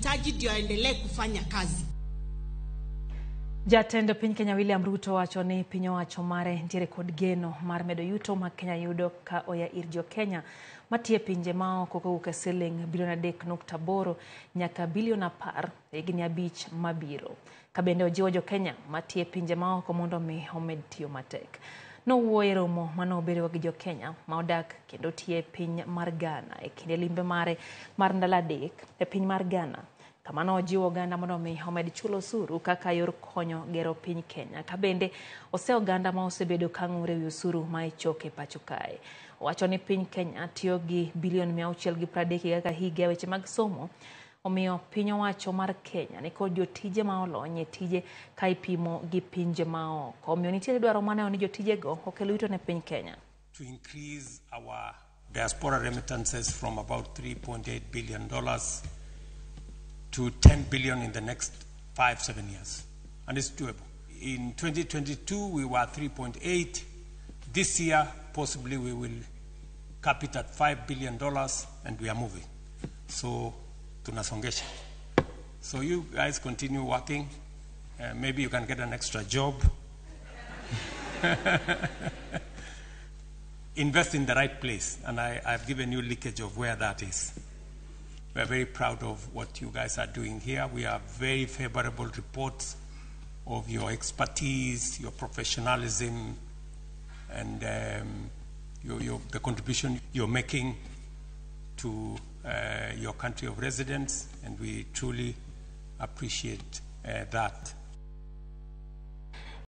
anahitaji ndio aendelee kufanya kazi. Jatend piny Kenya William Ruto wacho ni piny owacho mare nitiere kod geno mar medo yuto ma Kenya yudo ka oya ir jo Kenya matiyo e pinje maoko kowuok e siling bilion 3.8 nyaka bilion 10 e higni 5 mabiro. Ka bende ojiwo jo Kenya matiyo e pinje maoko mondo mi omed tiyo matek. Nowuoyo e romo mane obedo gi jo Kenya ma odak kendo tiyo e piny mar Ghana e kinde limbe mare mar ndalo 3 e piny mar Ghana. Kama nojiwo oganda mondo mi omed chulo osuru kaka yor konyo gero piny Kenya. Ka bende ose oganda ma osebedo ka ng'ur ewi osuru ma ichoko e pacho kae. Owacho ni piny Kenya tiyo gi bilion 630 higa ka higa e weche mag somo. Omiyo piny owacho mar Kenya nikod jotije ma olony e tije ka ipimo gi pinje maoko. Omiyo nitiere dwaro maneno ni jotijego okel yuto ne piny Kenya. To increase our diaspora remittances from about $3.8 billion to 10 billion in the next 5-7 years. And it's doable. In 2022, we were 3.8. This year, possibly we will cap it at $5 billion, and we are moving. So, tunasongesha. So you guys continue working. Maybe you can get an extra job. Invest in the right place, and I've given you leakage of where that is. We are very proud of what you guys are doing here. We have very favorable reports of your expertise, your professionalism, and the contribution you're making to your country of residence, and we truly appreciate that.